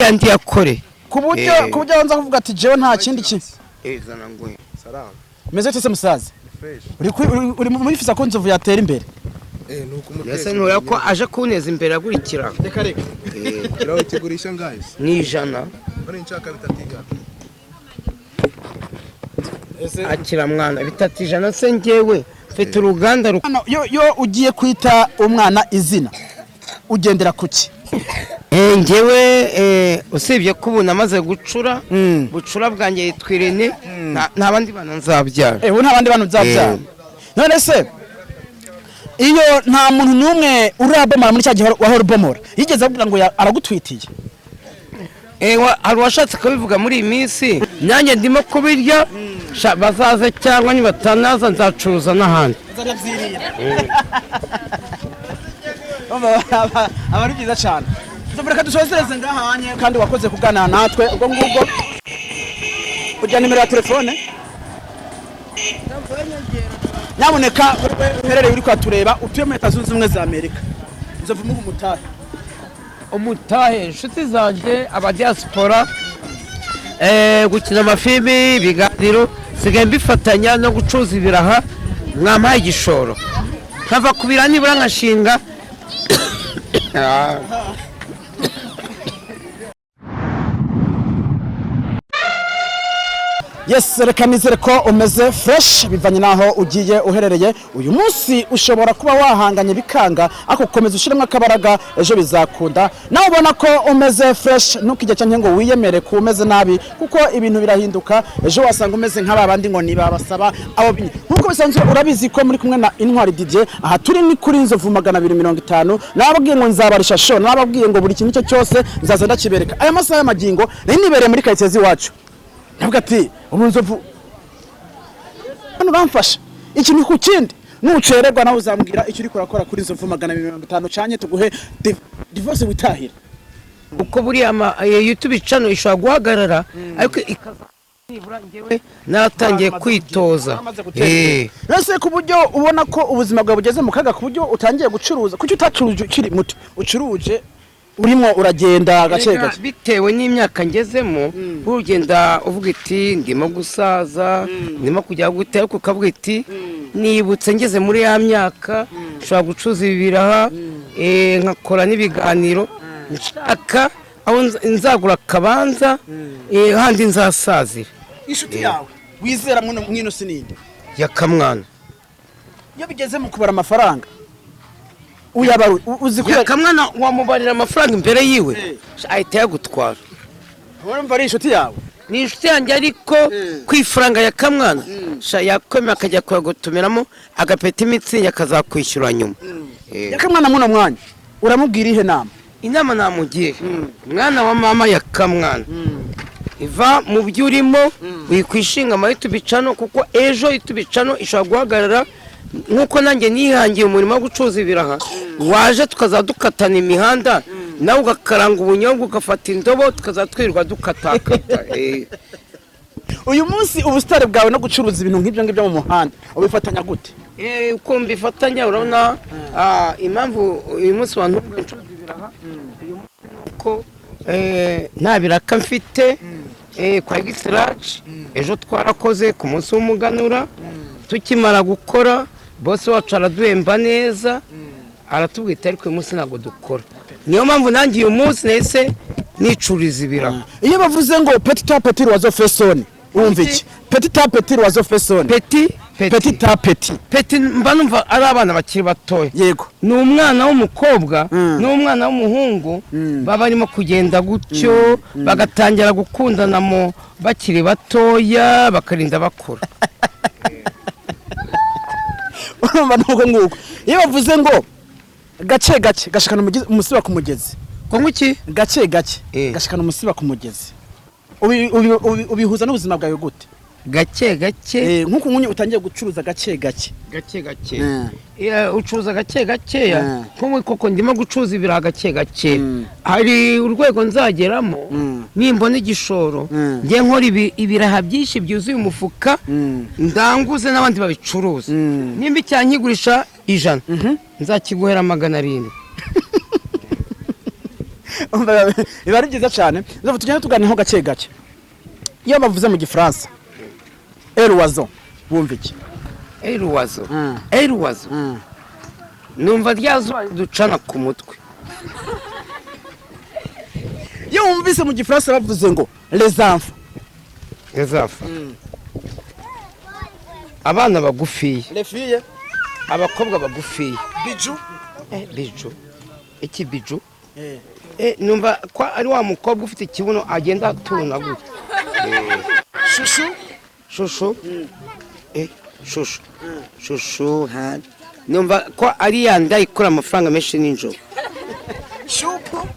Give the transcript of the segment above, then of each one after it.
Yayandi yakore. Ku buryo ku buryo nza kuvuga ati jewe nta kindi kintu. Zana nguhe. Salamu. Meze tese musaza? Fresh. Uri muri ko Nzovu yatera imbere? Nuko Ese ntura ko aje kunteza imbere agurikira? Reka reka. Kiraho kigurisha ngahe? Ni 100. Bari nshaka 300. Akira mwana, 300 se? Njyewe mfite uruganda. Hano, yo ugiye kwita umwana izina ugendera kuki? Njyewe usibye ko ubu namaze gucura, bucura bwanjye yitwa Irene, nta bandi bana nzabyara. Ubu nta bandi bantu uzabyara? None se iyo nta muntu n'umwe urabomora muri cya gihe wahora ubomora yigeze akubwira ngo aragutwitiye? Hari uwashatse kubivuga muri iyi minsi, nanjye ndimo kubirya. Sha, bazaze cyangwa nibatanaza nzacuruza n'ahandi. Aba ari byiza cyane. Reka dusozereze ngahanye, kandi wakoze kuganira natwe. Ubwo ngubwo ujya nimero ya telefone, nyamuneka wowe uherereye uri kuhatureba, utuye muri Leta Zunze Ubumwe za Amerika, Nzovu muha umutahe. Umutahe, inshuti zanjye aba diaspora, gukina amafilimi, ibiganiro nsigaye mbifatanya no gucuruza ibiraha. Mwampaye igishoro nkava ku biraha, nibura nkashinga. Yes, reka nizere ko umeze fresh bivanye n'aho ugiye uherereye. Uyu munsi ushobora kuba wahanganye bikanga, ariko ukomeza ushyiremo akabaraga, ejo bizakunda. Nawe ubona ko umeze fresh, ntukijye cyane ngo wiyemere ko umeze nabi, kuko ibintu birahinduka. Ejo wasanga umeze nk'aba bandi ngo ntibabasaba abo. Nk'uko bisanzwe urabizi ko muri kumwe na Intwari Didier. Aha turi ni kuri Nzovu 250. Nababwiye ngo nzabarisha show, nababwiye ngo buri kintu icyo cyose nzaza ndakibereka. Aya masaha y'amagingo nari nibereye muri karitsiye z'iwacu, ndavuga ati ubu Nzovu hano uramfasha ikintu ku kindi. Nucererwa nawe uzambwira icyo uri kurakora kuri Nzovu 250, canye tuguhe divorce witahira. Uko buriya YouTube channel ishobora guhagarara, ariko ikaza nibura njyewe naratangiye kwitoza. Ese ku buryo ubona ko ubuzima bwawe bugeze mu kaga, ku buryo utangiye gucuruza, kuki utacuruje ukiri muto? Ucuruje urimo uragenda gake Erega gake. Bitewe n'imyaka ngezemo, ugenda uvuga iti ndimo gusaza, ndimo kujya gute, ariko ukavuga iti nibutse ngeze muri ya myaka nshobora gucuruza ibi biraha, nkakora n'ibiganiro, nshaka aho nzagura akabanza, handi nzasazira. Inshuti yawe wizera mwino sininde? Yakamwana. Iyo bigeze mu kubara amafaranga uyabara uzi ko Yakamwana wamubarira amafaranga imbere yiwe ahita yagutwara. Urumva ari inshuti yawe? Ni inshuti yanjye, ariko ku ifaranga ya kamwana sha yakwemera akajya kuyagutumiramo agapeta imitsingi akazakwishyura nyuma. Yakamwana muno mwanya uramubwira ihe nama? Inama namugira, mwana wa mama ya kamwana, iva mu byo urimo, wikwishinga ama YouTube channel, kuko ejo YouTube channel ishobora guhagarara nk'uko nanjye nihangiye umurimo wo gucuruza ibiraha, waje tukazaba dukatana imihanda, nawe ugakaranga ubunyobwa, ugafata indobo, tukazaba twirirwa dukatakata. Uyu munsi ubusitari bwawe no gucuruza ibintu nk'ibyo ngibyo mu muhanda ubifatanya gute? Uko mbifatanya, urabona impamvu uyu munsi wantunga ncuruza ibiraha uyu munsi ni uko nta biraka mfite kwa Gisiraje. Ejo twarakoze ku munsi w'umuganura, tukimara gukora bose wacu araduhemba neza, aratubwita, ariko uyu munsi ntabwo dukora. Niyo mpamvu nanjye uyu munsi nahise nicuriza ibiraha. Iyo bavuze ngo petit à petit l'oiseau fait son, wumva iki? Petit à petit l'oiseau fait son. Petit. Petit à petit. Petit mba numva ari abana bakiri batoya. Ni umwana w'umukobwa n'umwana w'umuhungu, baba barimo kugenda gutyo, bagatangira gukundana mu bakiri batoya, bakarinda bakura. Urumva nuko nguko iyo bavuze ngo gake gake gashikana umusiba ku mugezi. Ngo iki? Gake gake gashikana umusiba ku mugezi. Ubihuza n'ubuzima bwawe gute? Gake gake. Nk'uko nkunye utangiye gucuruza gake gake. Gake gake. Ucuruza gake gakeya. Nk'ubu koko ndimo gucuruza ibiraha gake gake. Hari urwego nzageramo nimbona igishoro, njye nkora ibiraha byinshi byuzuye umufuka, ndanguze n'abandi babicuruza. Nimba icyaha nkigurisha 100, nzakiguhera 700. Umva, biba ari byiza cyane. Nzovu, tugende tuganiraho gake gake. Iyo bavuze mu Gifaransa "un oiseau", wumva iki? Un oiseau, un oiseau, numva rya zuba ducana ku mutwe. Iyo wumvise mu Gifaransa bavuze ngo "les enfants"? Les enfants, abana bagufiya. Les filles? Abakobwa bagufiya. Bijou? Bijou iki? Bijou, numva ko ari wa mukobwa ufite ikibuno agenda atuna gutya. Chouchou? Chouchou, chouchou, chouchou, ha, numva ko ari ya nda ikura amafaranga menshi nijoro. Choupu?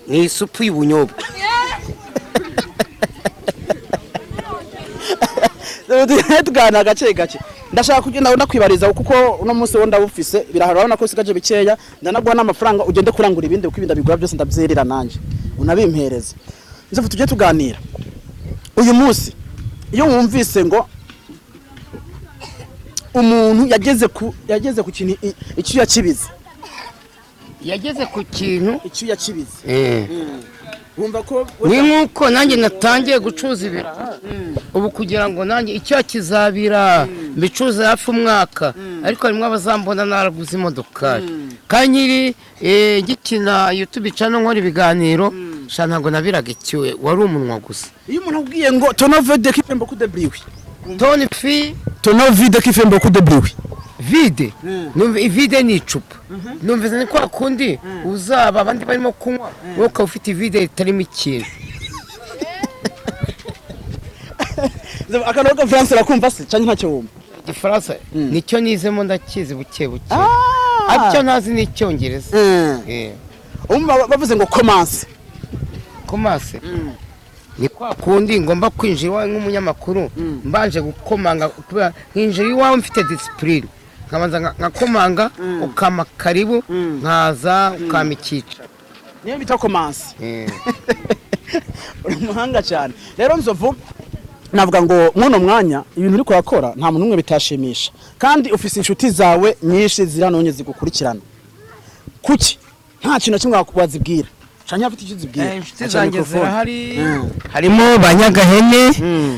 Ni isupu y'ubunyobwa. Tugende tuganira gake gake. Ndashaka kugenda ndakwibariza, kuko uno munsi wo ndawufise birahara, urabona ko usigaje bikeya. Ndanaguha n'amafaranga ugende kurangura ibindi, kuko ibindi ndabigura byose, ndabyerera nanjye unabimpereze. Nzovu, tujye tuganira. Uyu munsi iyo wumvise ngo umuntu yageze ku kintu, icyuya kibize? Yageze ku kintu? Icyuya kibize, wumva ko? Ni nk'uko nanjye natangiye gucuruza ibiraha ubu, kugira ngo nanjye icyo kizabira mbicuruze hafi umwaka, ariko harimo abazambona naraguze imodokari, kandi nkiri ngikina YouTube channel nkora ibiganiro sha, ntabwo nabiraga icyuye, wari umunwa gusa. Iyo umuntu akubwiye ngo "tonneau vide qui fait beaucoup de bruit"? Toni fi? Tonneau vide qui fait beaucoup de bruit. Vide, numva ivide ni icupa, numva ni kwa kundi uzaba abandi barimo kunywa, wowe ukaba ufite ivide ritarimo ikintu. Akantu k'agafaransa urakumva se cyangwa ntacyo wumva? Igifaransa nicyo nizemo, ndakizi buke buke, aricyo ntazi ni Icyongereza. Umva, bavuze ngo "commence"? Commence ni kwa kundi ngomba kwinjira iwawe nk'umunyamakuru, mbanje gukomanga, kubera nkinjira iwawe mfite discipline, nkabanza nkakomanga, ukampa karibu, nkaza ukampa icyicaro. Niyo bita commence. Uri umuhanga cyane. Rero Nzovu, navuga ngo mw'uno mwanya ibintu uri kurakora nta muntu n'umwe bitashimisha, kandi ufise inshuti zawe nyinshi ziri hano zigukurikirana. Kuki nta kintu na kimwe wazibwira, canke afite icyo uzibwira? Inshuti Aca zanjye microphone. zirahari, harimo ba Nyagahene,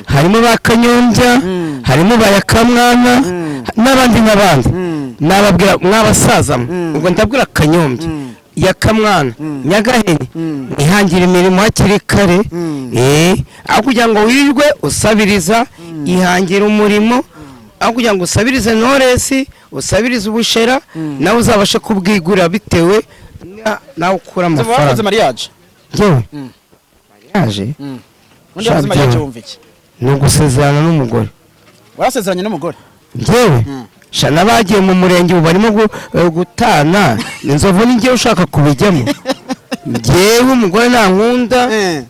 harimo ba Kanyombya, harimo ba Yakamwana n'abandi n'abandi. Nababwira mwabasaza mwe, ubwo ndabwira Kanyombya, Yakamwana, Nyagahene, ihangire imirimo hakiri kare, aho kugira ngo wirirwe usabiriza. Ihangire umurimo aho kugira ngo usabirize noresi, usabirize ubushera, nawe uzabashe kubwigurira bitewe nawe ukura Nzovu, warakoze amafaranga. mariage? Njyewe mariage? Undi yavuze mariage, wumva iki? Ni ugusezerana n'umugore. Warasezeranye n'umugore? Njyewe sha, n'abagiye mu murenge ubu barimo gutana. Inzovu ni njyewe ushaka kubijyamo. Njyewe umugore ntankunda,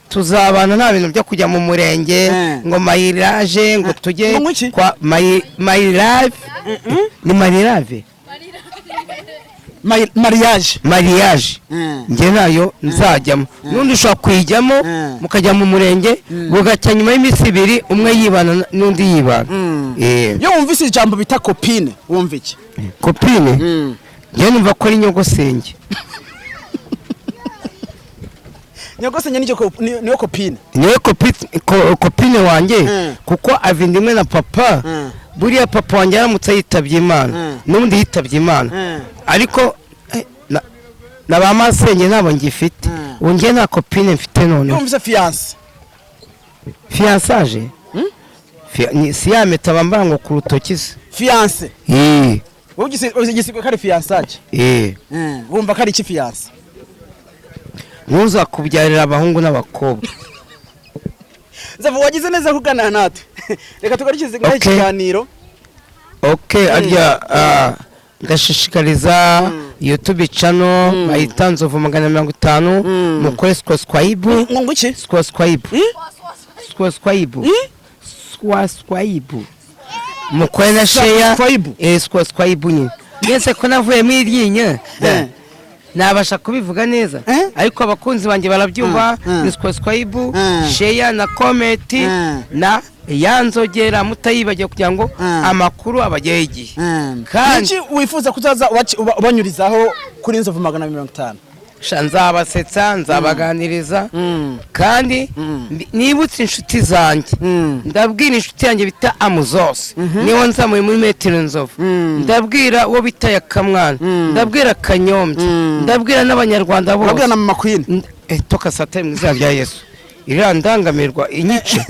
tuzabana, nta bintu byo kujya mu murenge ngo mariage, ngo tujye Ngo iki? kwa marirave, ni marirave. Mariage. Mariage njye nayo nzajyamo, n'undi ushobora kuyijyamo, mukajya mu murenge, bugacya nyuma y'iminsi 2 umwe yibana n'undi yibana. Iyo wumvise ijambo bita "copine", wumva iki? Copine, njye numva ko ari nyogosenge. Nyogosenge niyo copine? Niwe copine wanjye, kuko ava inda imwe na papa. Buriya papa wanjye aramutse yitabye Imana, n'ubundi yitabye Imana, ariko na ba masenge ntabwo ngifite. Ubu njye nta copine mfite Iyo noneho. wumvise "fiancé"? Fiançailles, ni si ya mpeta bambara ngo ku rutoki se? Fiancé. Wowe ugisigwe ko ari fiançailles? Eh. Wumva ko ari iki fiancé? Ntuzakubyarira abahungu n'abakobwa. Nzovu, wagize neza kuganira natwe. Reka tugarukize ngaho Okay. ikiganiro. Ok, arya ndashishikariza YouTube channel bayita Nzovu 450, mukore subscribe. Ngo iki? Subscribe. Subscribe. Subscribe, mukore na share. Subscribe. Subscribe nyine mwese, ko navuyemo iryinyo nabasha kubivuga neza, ariko abakunzi banjye barabyumva. Ni subscribe, share na comment na ya nzogera mutayibagiwe, kugira ngo amakuru abageho igihe. Kandi Niki wifuza kuzaza ubanyurizaho kuri Nzovu 450? Sha, nzabasetsa, nzabaganiriza, kandi nibutse inshuti zanjye. Ndabwira inshuti yanjye bita Amuzose, niwo nzamuye muri metero nzovu. Ndabwira uwo bita Yakamwana, ndabwira Kanyombya, ndabwira n'Abanyarwanda bose. Urabwira na Mama Queen? Toka satani, mu izina rya Yesu, iriya ndangamirwa inyice.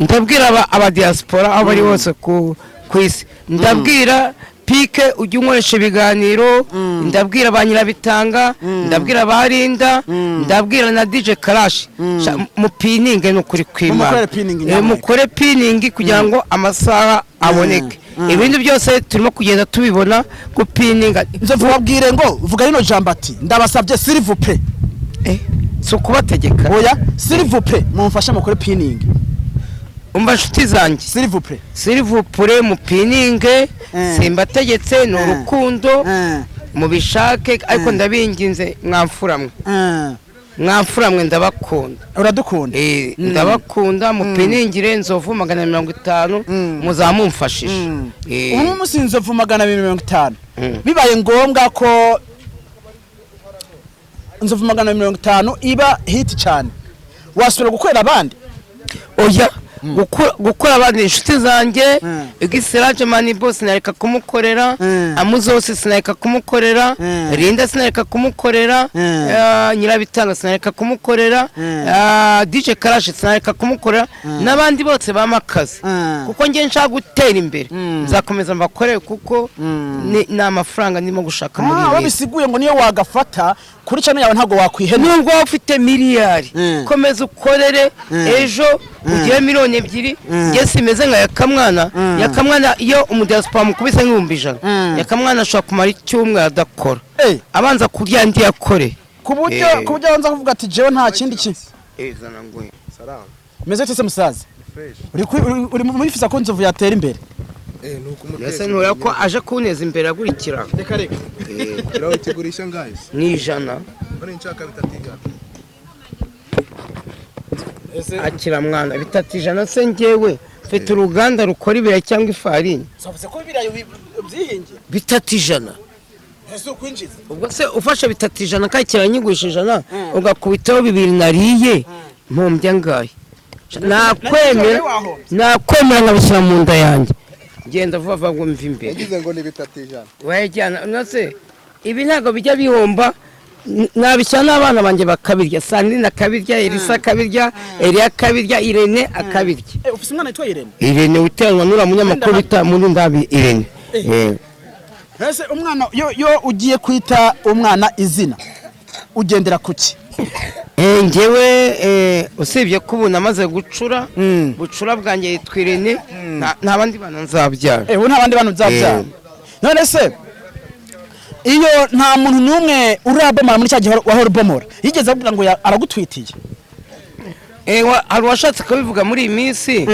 Ndabwira aba diaspora aho bari hose ku isi. Ndabwira Pike ujya unkoresha ibiganiro, ndabwira ba Nyirabitanga, ndabwira ba Rinda, ndabwira na DJ Karashi. Sha, mupininge, ni ukuri kw'Imana. Mukore pinning, nyamuneka. Mukore pinning kugira ngo amasaha aboneke. Ibindi byose turimo kugenda tubibona, gupininga. Nzovu, babwire ngo vuga rino jambo ati: "Ndabasabye, s'il vous plaît." Si ukubategeka. Oya, s'il vous plaît, mumfashe mukore pinning. Umva nshuti zanjye. S'il vous plaît. S'il vous plaît, mupininge. Simbategetse, ni urukundo. Mubishake, ariko ndabinginze, mwamfuramwe. Mwamfuramwe, ndabakunda. Uradukunda. Ndabakunda, mupiningire Nzovu 250. Muzamumfashije. Ubu munsi Nzovu 250. Bibaye ngombwa ko Nzovu 250 iba hit cyane, wasubira gukorera abandi? Oya, gukora abandi, inshuti zanjye, Igisiraje Mani Boss sinareka kumukorera, Amuzose sinareka kumukorera, Rinda sinareka kumukorera, Nyirabitanga sinareka kumukorera, DJ Karashi sinareka kumukorera, n'abandi bose bampa akazi. Kuko njye nshaka gutera imbere, nzakomeza mbakorere, kuko ni amafaranga ndimo gushaka muri iyi minsi. Wabisiguye ngo niyo wagafata kuri channel yawe ntabwo wakwihena. Nubwo waba ufite miliyari, komeza ukorere, ejo ugire 2 miliyoni. Njye simeze nka Yakamwana. Yakamwana iyo umudiaspora amukubise nk'100,000, Yakamwana ashobora kumara icyumweru adakora, abanza kurya andi yakore. Ku buryo ku buryo abanza kuvuga ati: "Jewe nta kindi kintu." Salamu. Meze gute se, musaza? Fresh. Uri murifuza ko Nzovu yatera imbere? Ni ukumuteza. Ese ntureba ko aje kunteza imbere agurikira? Reka reka. Ikirahure kigurisha ngahe se? Ni 100. Mbona nshaka 300. Akira mwana, 300 se? Njyewe mfite uruganda rukora ibirayi cyangwa ifarini. Savuze ko ibirayi ubyihingiye. 300. Ese ukwinjiza? Ubwo se ufashe 300 kandi kiranyigurisha 100, ugakubitaho bibiri nariye, mpombya angahe? Nakwemera, nakwemera nkabishyira mu nda yanjye. Genda vuba vuba ngo mve imbere. Yagize ngo ni 300. Wayajyana nase? Ibi ntabwo bijya bihomba. Nabishyira n'abana banjye bakabirya, Sandrine akabirya, Elisa akabirya, Eliya akabirya, Irene akabirya. Ufise umwana witwa Irene? Irene uteranwa n'uriya munyamakuru bita muri ndabi Irene. Ese umwana yo ugiye kwita umwana izina ugendera kuki? Njyewe usibye ko ubu namaze gucura, bucura bwanjye yitwa Irene, nta bandi bana nzabyara. Ubu nta bandi bana uzabyara? None se iyo nta muntu n'umwe urabomora muri cya gihe wahora ubomora yigeze akubwira ngo aragutwitiye? Hari uwashatse kubivuga muri iyi minsi,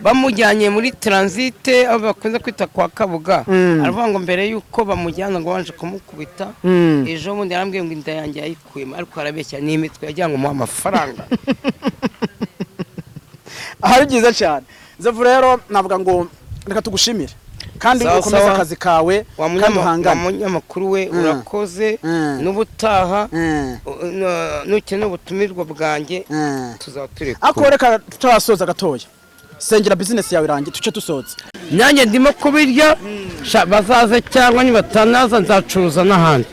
bamujyanye muri transit aho bakunze kwita kwa Kabuga, aravuga ngo mbere y'uko bamujyana ngo babanje kumukubita. Ejo bundi yarambwiye ngo inda yanjye yayikuyemo, ariko arabeshya, ni imitwe yagira ngo muhe amafaranga. Ahari byiza cyane. Nzovu, rero navuga ngo reka tugushimire kandi Sawa, ukomeze sawa. akazi kawe Wa kandi wa uhangane. munyamakuru we, urakoze. N'ubutaha nukeneye ubutumirwa bwanjye, tuzaba turi Ariko kumwe. reka tutarasoza gatoya, sengera business yawe irangiye tuce dusoza. Nanjye ndimo kubirya. Sha, bazaze cyangwa nibatanaza nzacuruza n'ahandi.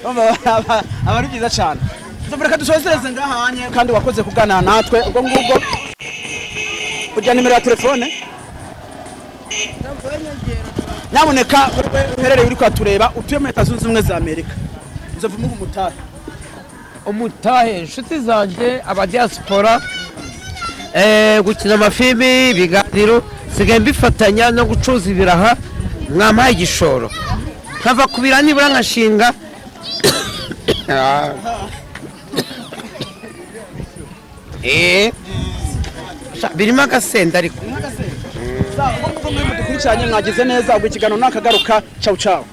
Aba ari byiza cyane. Nzovu, reka dusozereze ngahanye kandi wakoze kuganira natwe. Ubwo ngubwo ujya nimero ya telefone, nyamuneka wowe uherereye uri kuhatureba, utuye muri Leta Zunze Ubumwe za Amerika, Nzovu muha umutahe. Umutahe, inshuti zanjye abadiaspora, gukina amafilimi, ibiganiro sigaye mbifatanya no gucuruza ibiraha. Mwampaye igishoro nkava ku biraha, nibura nkashinga. Sha, birimo agasenda ariko. Ubwo ngubwo mwe mudukurikiranye mwagize neza. Ubwo ikiganiro nakagaruka. Ciao ciao.